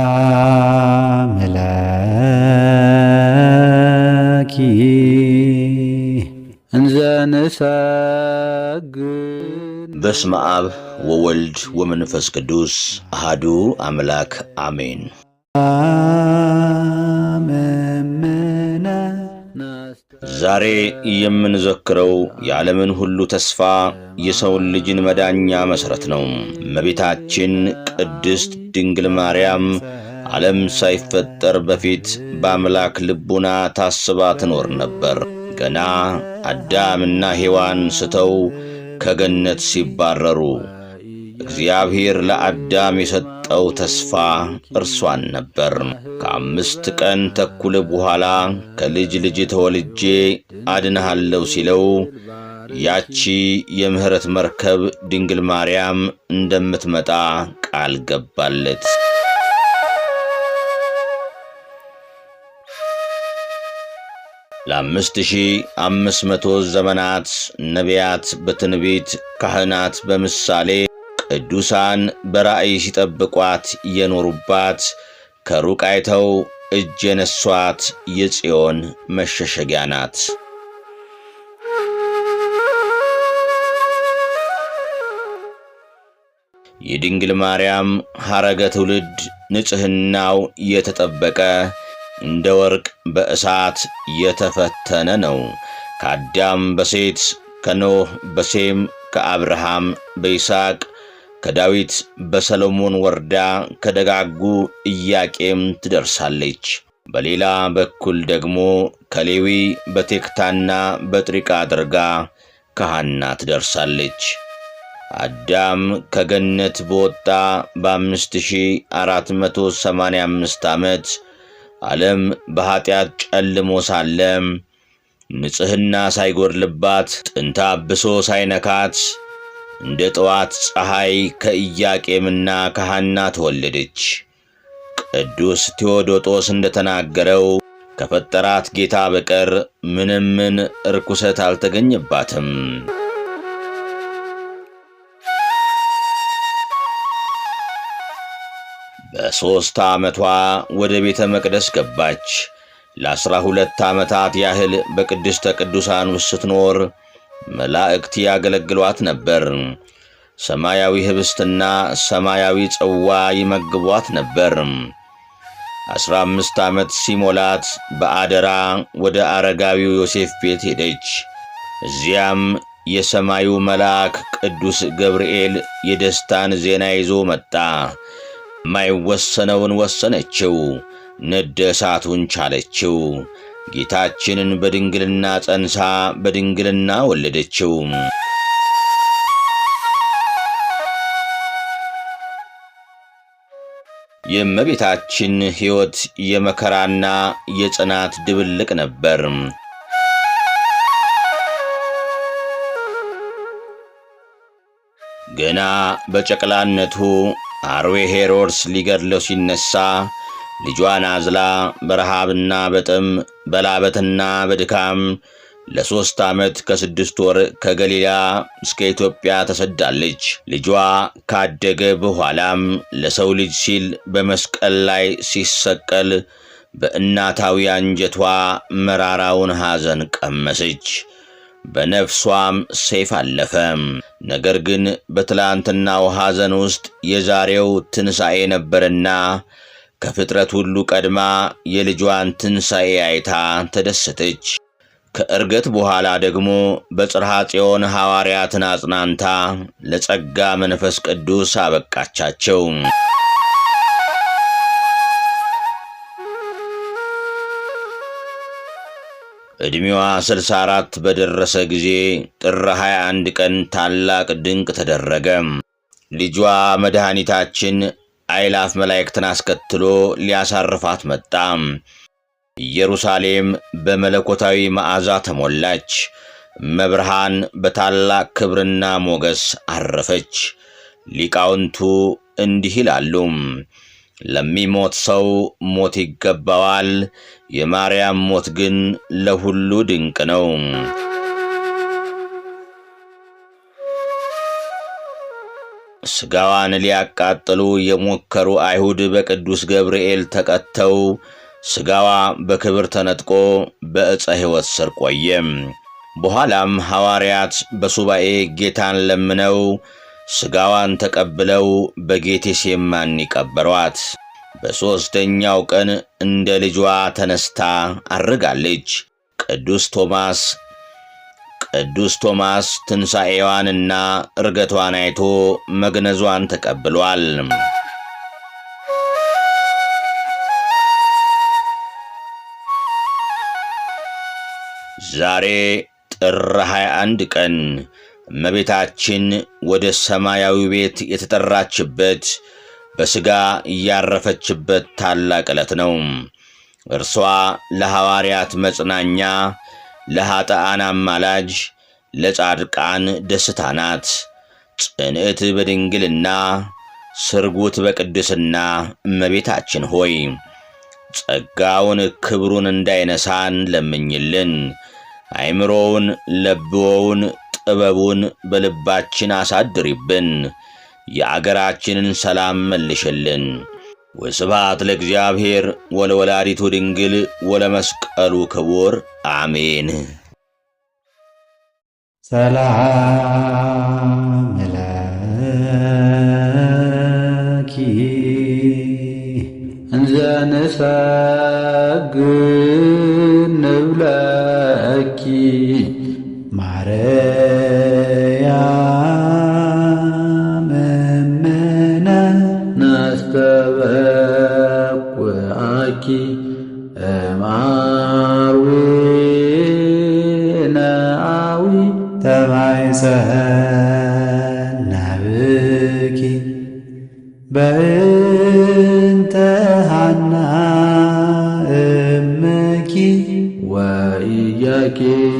ሰላም ለኪ እንዘ ንሰግድ። በስመ አብ ወወልድ ወመንፈስ ቅዱስ አሃዱ አምላክ አሜን። እምነ ዛሬ የምንዘክረው የዓለምን ሁሉ ተስፋ፣ የሰውን ልጅን መዳኛ መሠረት ነው። እመቤታችን ቅድስት ድንግል ማርያም ዓለም ሳይፈጠር በፊት በአምላክ ልቡና ታስባ ትኖር ነበር። ገና አዳምና ሔዋን ስተው ከገነት ሲባረሩ እግዚአብሔር ለአዳም የሰጠው ተስፋ እርሷን ነበር። ከ5 ቀን ተኩል በኋላ ከልጅ ልጅ ተወልጄ አድንሃለሁ ሲለው ያቺ የምሕረት መርከብ ድንግል ማርያም እንደምትመጣ ቃል ገባለት። ለ5500 ዘመናት ነቢያት በትንቢት፣ ካህናት በምሳሌ፣ ቅዱሳን በራእይ ሲጠብቋት የኖሩባት፣ ከሩቅ አይተው እጅ የነሷት የጽዮን መሸሸጊያ ናት። የድንግል ማርያም ሐረገ ትውልድ ንጽሕናው የተጠበቀ፣ እንደ ወርቅ በእሳት የተፈተነ ነው። ከአዳም በሴት፣ ከኖህ በሴም፣ ከአብርሃም በይስሐቅ፣ ከዳዊት በሰሎሞን ወርዳ ከደጋጉ ኢያቄም ትደርሳለች። በሌላ በኩል ደግሞ ከሌዊ በቴክታና በጥሪቃ አድርጋ ከሐና ትደርሳለች። አዳም ከገነት በወጣ በ5485 ዓመት ዓለም በኀጢአት ጨልሞ ሳለ፣ ንጽሕና ሳይጎድልባት፣ ጥንተ አብሶ ሳይነካት፣ እንደ ጠዋት ፀሐይ ከኢያቄምና ከሐና ተወለደች። ቅዱስ ቴዎዶጦስ እንደተናገረው ከፈጠራት ጌታ በቀር ምንም ምን ርኩሰት አልተገኘባትም። በ3 ዓመቷ ወደ ቤተ መቅደስ ገባች። ለ12 ዓመታት ያህል በቅድስተ ቅዱሳን ውስጥ ስትኖር መላእክት ያገለግሏት ነበር። ሰማያዊ ኅብስትና ሰማያዊ ጽዋ ይመግቧት ነበር። 15 ዓመት ሲሞላት በአደራ ወደ አረጋዊው ዮሴፍ ቤት ሄደች። እዚያም የሰማዩ መልአክ ቅዱስ ገብርኤል የደስታን ዜና ይዞ መጣ። የማይወሰነውን ወሰነችው፣ ነደ እሳቱን ቻለችው። ጌታችንን በድንግልና ጸንሳ በድንግልና ወለደችው። የእመቤታችን ሕይወት የመከራና የጽናት ድብልቅ ነበር። ገና በጨቅላነቱ አርዌ ሄሮድስ ሊገድለው ሲነሣ ልጇን አዝላ በረሃብና በጥም፣ በላበትና በድካም ለ3 ዓመት ከ6 ወር ከገሊላ እስከ ኢትዮጵያ ተሰዳለች። ልጇ ካደገ በኋላም ለሰው ልጅ ሲል በመስቀል ላይ ሲሰቀል በእናታዊ አንጀቷ መራራውን ሐዘን ቀመሰች። በነፍሷም ሰይፍ አለፈ። ነገር ግን በትላንትናው ሐዘን ውስጥ የዛሬው ትንሣኤ ነበርና ከፍጥረት ሁሉ ቀድማ የልጇን ትንሣኤ አይታ ተደሰተች። ከዕርገት በኋላ ደግሞ በጽርሐ ጽዮን ሐዋርያትን አጽናንታ ለጸጋ መንፈስ ቅዱስ አበቃቻቸው። ዕድሜዋ 64 በደረሰ ጊዜ ጥር 21 ቀን ታላቅ ድንቅ ተደረገ። ልጇ መድኃኒታችን አእላፍ መላእክትን አስከትሎ ሊያሳርፋት መጣ። ኢየሩሳሌም በመለኮታዊ መዓዛ ተሞላች። እመብርሃን በታላቅ ክብርና ሞገስ አረፈች። ሊቃውንቱ እንዲህ ይላሉ፣ ለሚሞት ሰው ሞት ይገባዋል፣ የማርያም ሞት ግን ለሁሉ ድንቅ ነው። ሥጋዋን ሊያቃጥሉ የሞከሩ አይሁድ በቅዱስ ገብርኤል ተቀጥተው ሥጋዋ በክብር ተነጥቆ በዕፀ ሕይወት ስር ቆየ። በኋላም ሐዋርያት በሱባኤ ጌታን ለምነው ሥጋዋን ተቀብለው በጌቴሴማኒ ቀበሯት። በሦስተኛው ቀን እንደ ልጇ ተነስታ አርጋለች። ቅዱስ ቶማስ ትንሣኤዋንና ዕርገቷን አይቶ መግነዟን ተቀብሏል። ዛሬ ጥር 21 ቀን እመቤታችን ወደ ሰማያዊ ቤት የተጠራችበት፣ በሥጋ ያረፈችበት ታላቅ ዕለት ነው። እርሷ ለሐዋርያት መጽናኛ፣ ለኀጥኣን አማላጅ፣ ለጻድቃን ደስታ ናት። ጽንዕት በድንግልና፣ ስርጉት በቅድስና እመቤታችን ሆይ፣ ጸጋውን ክብሩን እንዳይነሳን ለምኝልን። አእምሮውን፣ ለብዎውን፣ ጥበቡን በልባችን አሳድሪብን። የአገራችንን ሰላም መልሽልን። ወስብሐት ለእግዚአብሔር ወለወላዲቱ ድንግል ወለመስቀሉ ክቡር፣ አሜን። ሰላም ለኪ እንዘ ንሰግድ ንብለኪ ማርያም እምነ ናስተበቍዐኪ እምአርዌነ አዊ ተማይሰነብኪ በእንተ ሐና እምኪ ወኢያቄም።